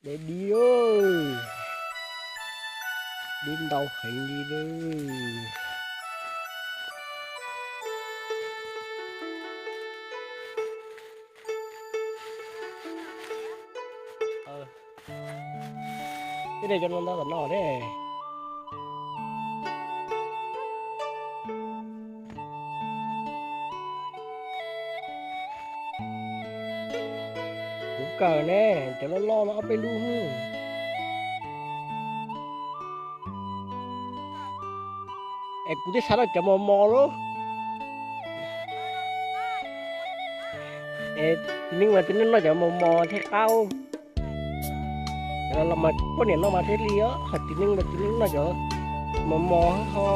Deb dib, dib ntau heev li lawm. Tej dej cov no ntau tom no ne. Kuv kawm ne, cov loj loj no ob peb lub. Es kuv twb xav noj cov mos mos lawm. Es txiv neej mas txiv neej noj cov mos mos thiaj qab. Cov no los mas poj niam noj mas thiaj li os, ho txiv neej mas txiv neej noj cov mos mos ho.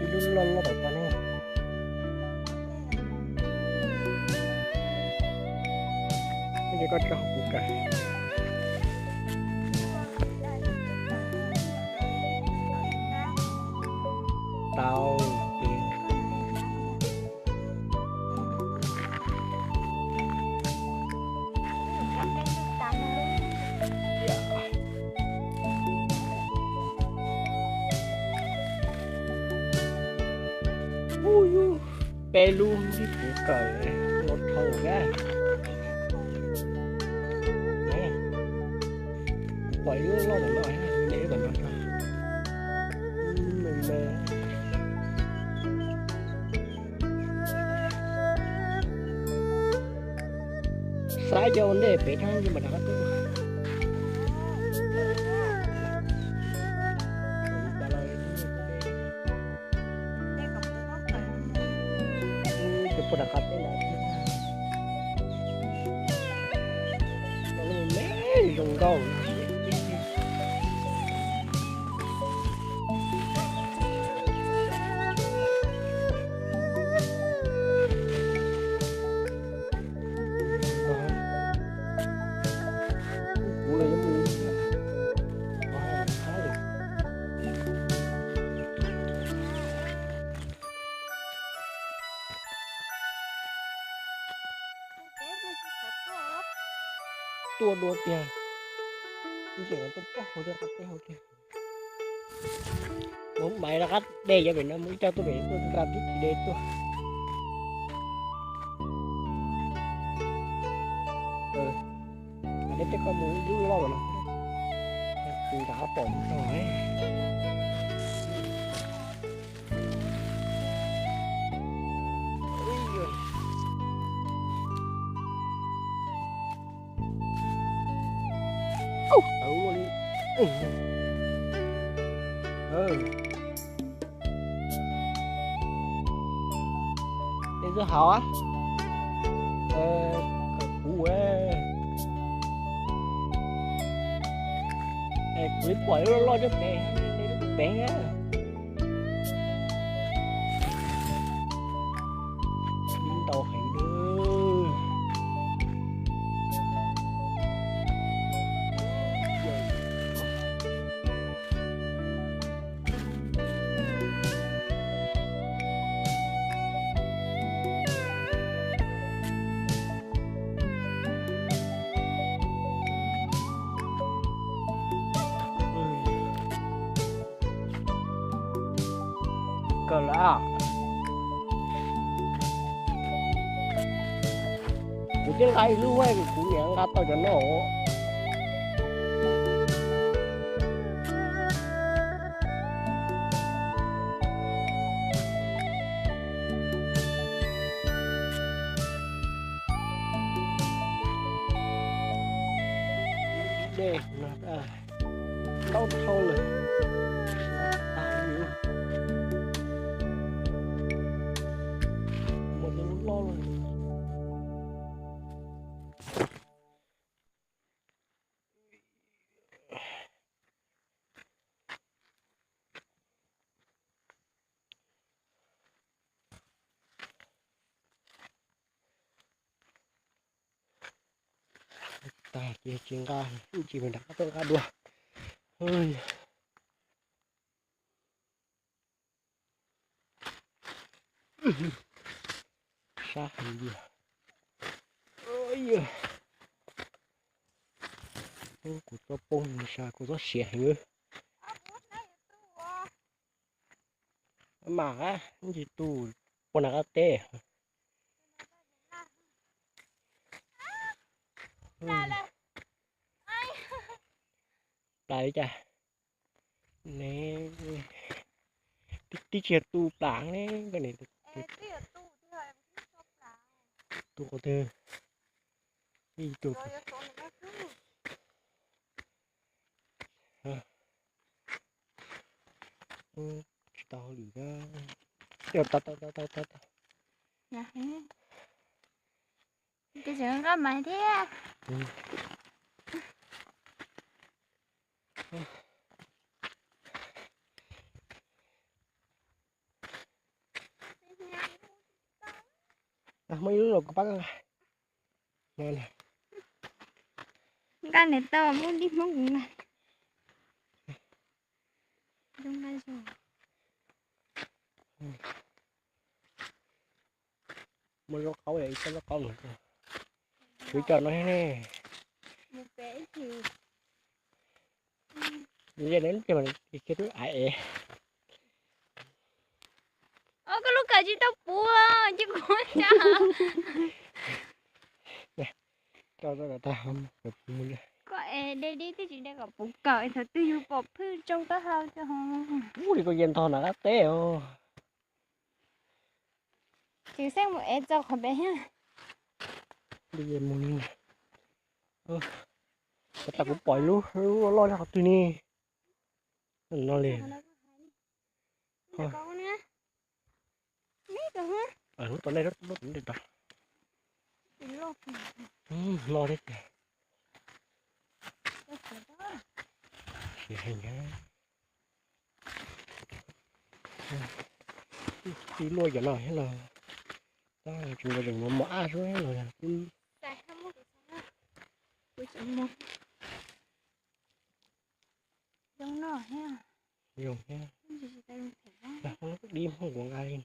Ib lub loj loj tom no. Ces koj tso kuv kawm. Tau. Ub, yus peb lub ntsib kuv kawm ua dhau thiab. Pom ib lub loj tom no, ib lub tom no. Xav cov ua ntej pem thab mas rov qab tuaj. Cov puag rov qab teb ntawd me zoo nkauj. Kuv los yuav mus. Tuaj dua tiag. Ntsia tuaj pog hauv tiag, qab teb hauv tiag. Mus maiv rov qab de cov pem no mus ib co tuaj pem tuaj, rau tib tsis de tuaj. Deb tej koj mus ib lub loj no, kuv rov qab pom mus tau. Tej xwb hauv, kuv, kuv pom ib lub loj coob pem, pem. Ib ntau heev. Kawg lawm. Kuv twb nqa ib lub, kuv niam nqa tau cov no. Dej no tau dhau lawm. Muaj lub loj lawm. tag ces tsis nqa, ib ntsis mus nram qab toj nqa dua. Sab heev li. Kuv txob poob sa kuv txob siav heev. Mas ntsis tu puag nram qab teb. Plas li cas? Tib tsis yog tu plas ne, koj ne. Tu qhov twg? Ib tu. Tsis tau hauj lwm. Tau tau tau tau tau. Ces tseem nqa mas thiab. Muaj ib lub los kuv pab nqa. Nqa niam tau muaj dib Hmoob kuv nqa. Zoo nqa zoo. Muaj zaub qaub, ib tsob zaub qaub no. Kuv coj no thiab ne. Mus pem ib chim. Yog ne, lub tiag mas kiag twb aiv es. Os, koj lub kawm tsis tau puv, cia kuv tsa. Koj es de dib twb tsis de kom puv kawm, thaum twg yus pom phwj tsoo taub hau rau hauv. Ub, li koj yeej ntog nram qab teb os. Tsis xeeb mus ev txog qhov pem thiab. Tab kuv pom lub loj loj qhov twg ne. No li. Lub tom nej, lub tom nej tod. Loj thiab tiag. Tib luaj yam no thiab los, tab tsis nqa zeem mos mos ab xwb los yog. Zoo thiab. Dib Hmoob kuv nqa li.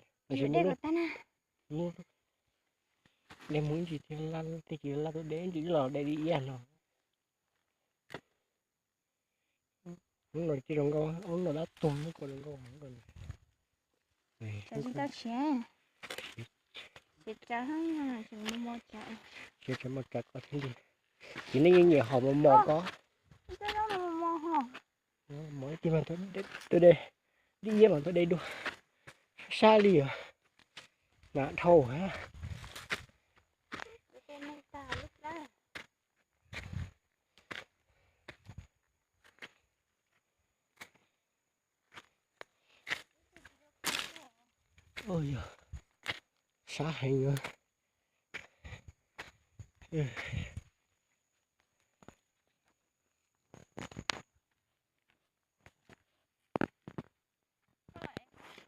De mus ib ntsis thiab, tej cia laj tuaj de ib ntsis los de li iab no. Lub no tsis zoo nkauj, lub no dab tuag, lub ko zoo nkauj. Tsis tau tshiav. Tsis tau mos tsav koj thiab li. Ces nej yeej nyiam hom mos mos ko. Mos ib tug mas tuaj de, dib iab mas tuaj de dua. Sab li os. Mas dhau hab. Ua yog sab heev.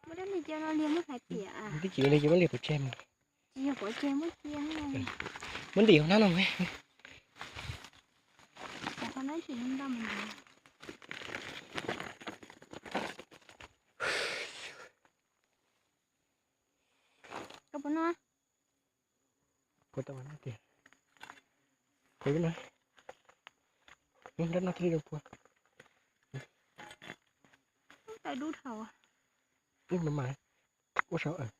Muab dab neeg coj no liag muab hais tias twb tsis ua li ces muab liag pov tseg mus. Tsis yog pov tseg, muab cia. Muab ntim hauv hnab no. Koj puas noj? Kuv tau tiag. Kuv no. Dab no thiaj li zoo puag. Tais dub dhau. Ub, no mas. Ua saum.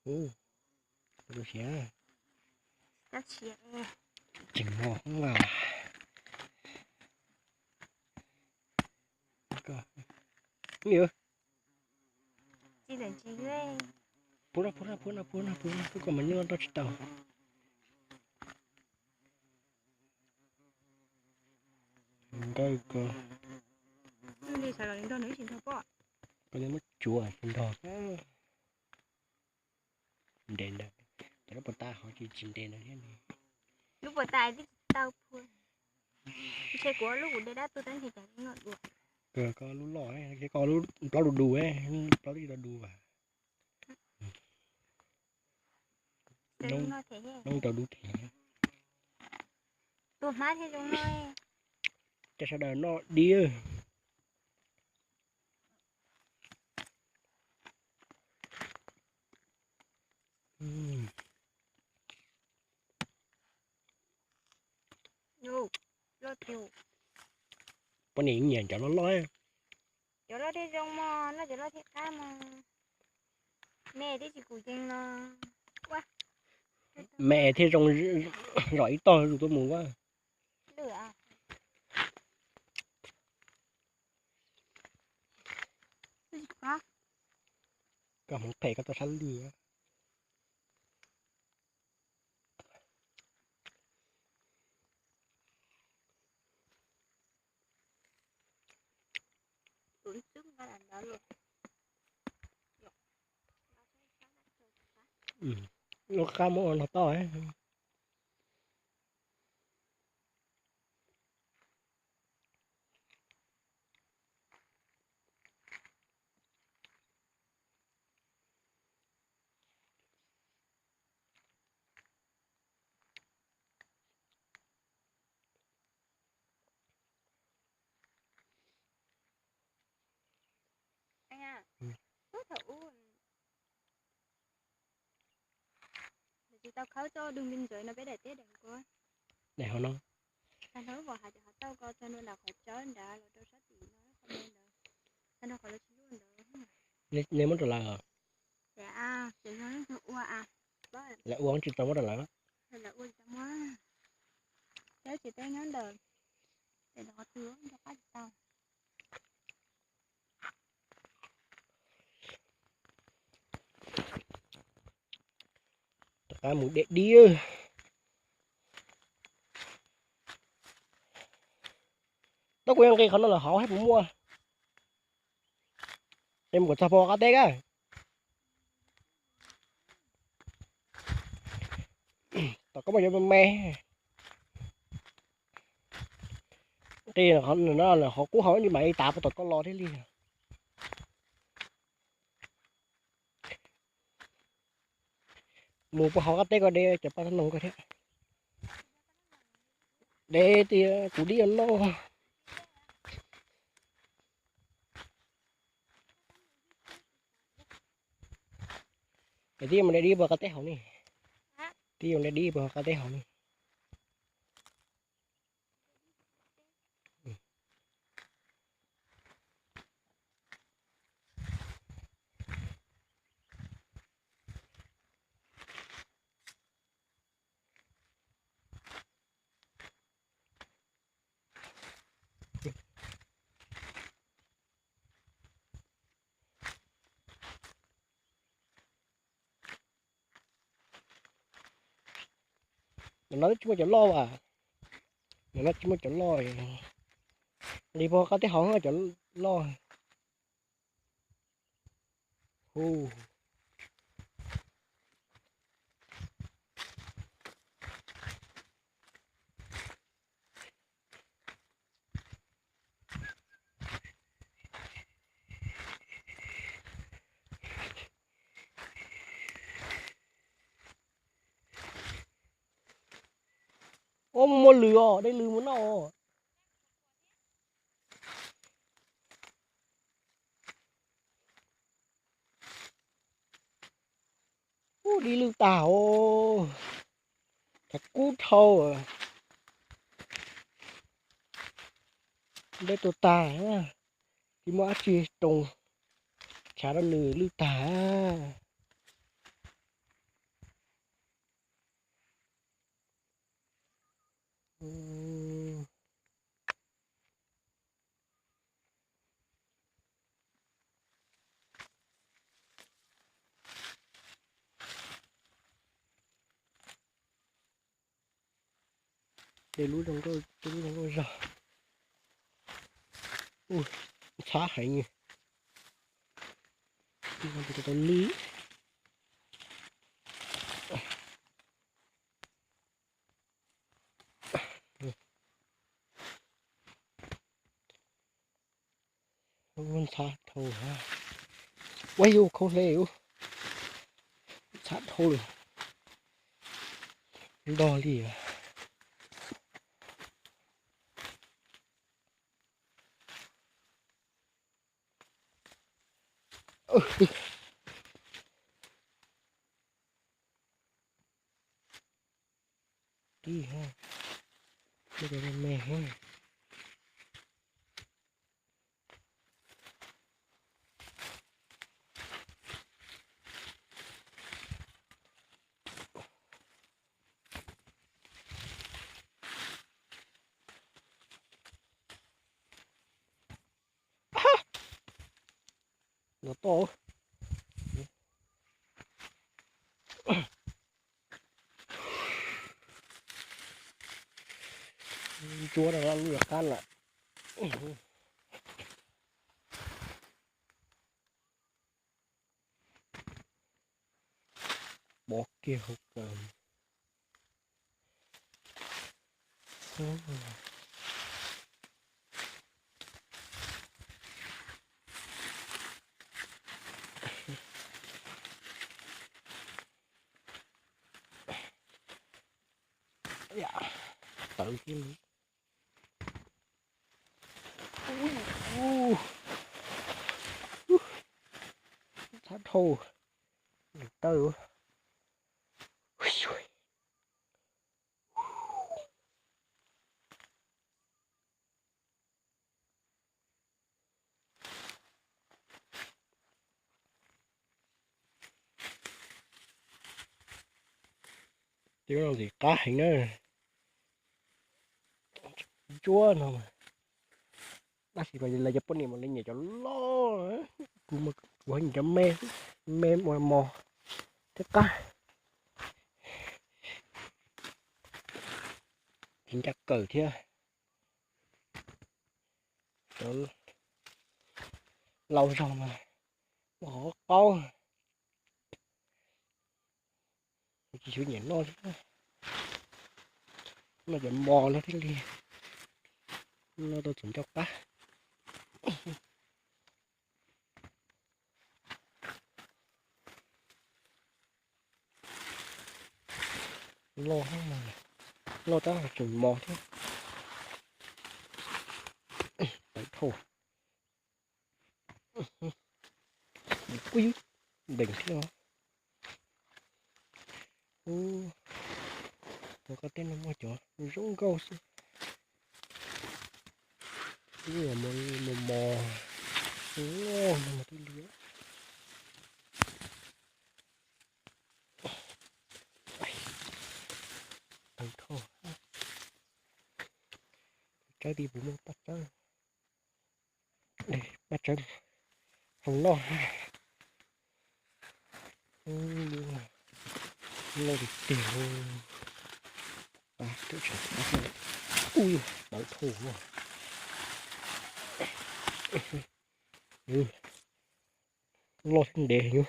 Ub, siav. Tseem mos hoob as. Puv no, puv no, puv no, puv no, puv no, puv kom mas nyuaj rau tsis tau. Nrog ko, koj muab tsuav tsis nrog. Nres ntawd, cov lub puas tas ho tsis tsis nres ntawd thiab. Lub puas tas twb tsis tau phua. Ntshe kuv lub kuv de dab tuag tab ntshe cas no dua. Koj lub loj, koj lub plaub du du, plaub tib du du vas. Noo rau dub thiab. Tus hmab thiaj zoo no. Ces sawv daws noj dib. Poj niam nyiam cov loj loj. Cov loj thiaj zoo mog, noj cov loj thiaj qab mog. Me thiaj tsis pum yees no. Me thiaj zoo zom ib tog zus tuaj mus a. Koj hmoov phem koj tuaj sab lwj. Lub qab muab ua no toj. Thaum ub tsis tau khawb txoj dug npin ntawd no peb daim teb daim ko. Daim hauv no. Tag nrho lub vos hav cov hav tauj ko txog ntua nram qhov tsawb nrad los rau sab tim no qhov me ntawd. Tag nrho qhov lawv tsis luaj ntawd. Neb muab rau lawv? Lawv ua tsis tau muab rau lawv. Lawv ua tsis tau muab. Peb tsis teb nyob ntawd, ces qhov twg nrog qab tsis tau. Rov qab mus de dib. Tab kuv yuav nqis qhov no lawm hauv haj puas muaj. Nqis mus kom txog pem qab teb kawg. Tom koj muaj cov me me. Nqis no qhov qub hauv ntsis mam li tav puag tom koj los thiaj li. Mus puag hauv qab teb ko de cov paj noog ko thiab. De tias kuv dib yuav noj. Es twb yuav mus de dib puag qab teb hauv ne. Twb yuav de dib puag qab teb hauv ne. Nim no tsis muaj cov loj as. Nim no tsis muaj cov loj. Nqis puag qab teb hauv cov loj. Hu. Ua muaj lws os, dej lws mus noj os. Ub, dib lwj tag os. Cas kub dhau. Dej tuag tag. Tsis muaj dab tsi roos tshav rau nws, lwj tag. Tej lub zoo nkauj, tej lub zoo nkauj zog. Ntxhab heev. Tau li. Ntxhab dhau, ua yus khaub hleb ub, ntxhab dhau lawm, ntog li. Tib ha, me me ha. Los toj. Ntsuab no lub qab lawm. Pov kiag hauv plaws. Tawv kiag li. Txhab dhau, tawv. Twb ntxim qab heev na. Ntsuab no, tab sis mas lawv cov poj niam mas lawv nyiam cov loj, kuv mas kuv nyiam cov me, me mos mos thiab qab. Tsis ncaj kawm thiab. Cov laus zog mas muaj qhov qaub, tsis tshua nyiam noj thiab. Noj cov mos no thiaj li noj tau txaus ncauj qab. Loj, loj tab tseem mos thiab. Tawv dhau. Ub, ntees thiab. Ub, tus qab teb no muaj cov zoo nkauj xwb. Ub, mos mos, loj no mas twb liam. Tawv dhau. Tsawb tib puas muaj paj tsawb. Paj tsawb hau noj. Loj tiag tiag. Ub, tawv dhau. Loj thiab ntev heev.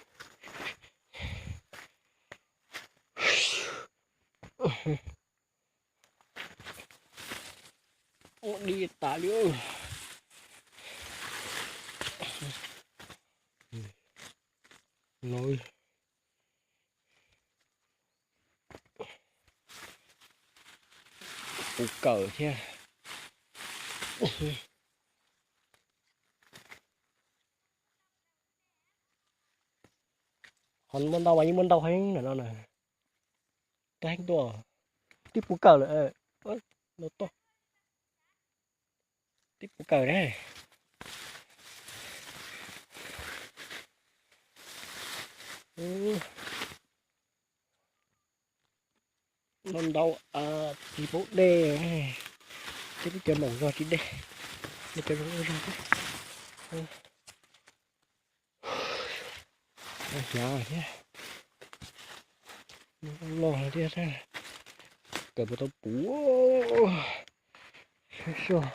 Ua dib tas li. No, puv kawm thiab. Qhov muaj ntau mas yeej muaj ntau heev na no na. Tag heev tuaj. Tib puv kawm lawm. No toj. Tib puv kawm na. No ntau, tsis paub de. Ces peb cov maum zog tsis de, de cov zoo zog xwb. Hnyav thiab, loj thiab, kawm puas tau puv. Soj, soj.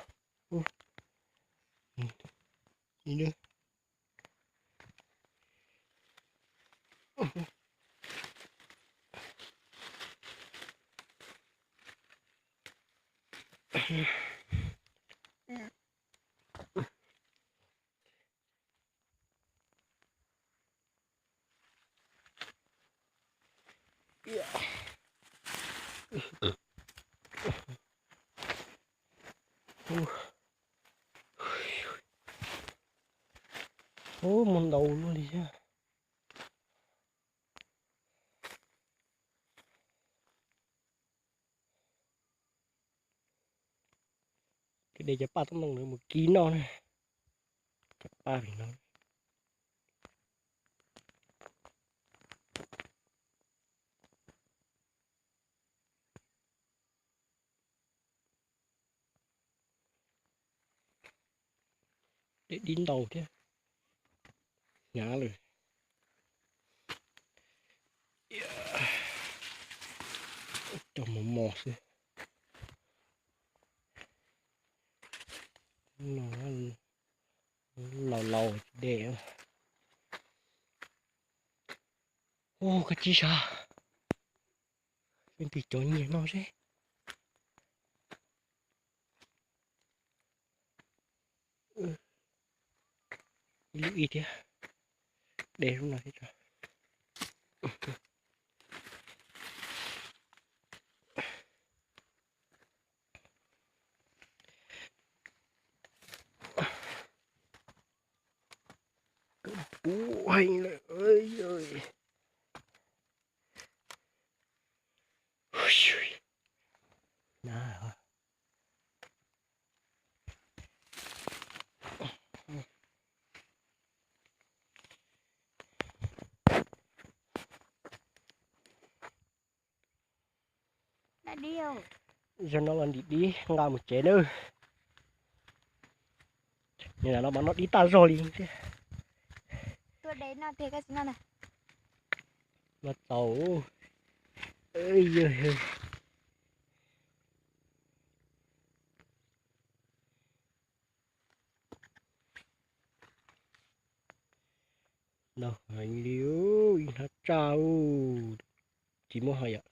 Ub, muaj ntau luaj li thiab. Tus de cov paj toj ntoo ntawd mus kib noj na. Cov paj pem no. De dib ntau thiab. Hnyav lawm. Cov mos mos xwb. Laus laus de. Ua koj tsis sab. Leej twg cov nyiam no seb. Ib lub ib thiab. De lub no thiab tso. Puv heev lawm. Zaum no los ntim dib nqa mus tsev nawb. Nim no mas noj dib tag zog li thiab. Noj txaus. Ntau heev li, ib hnab tsaj. Tsis muaj ho yom?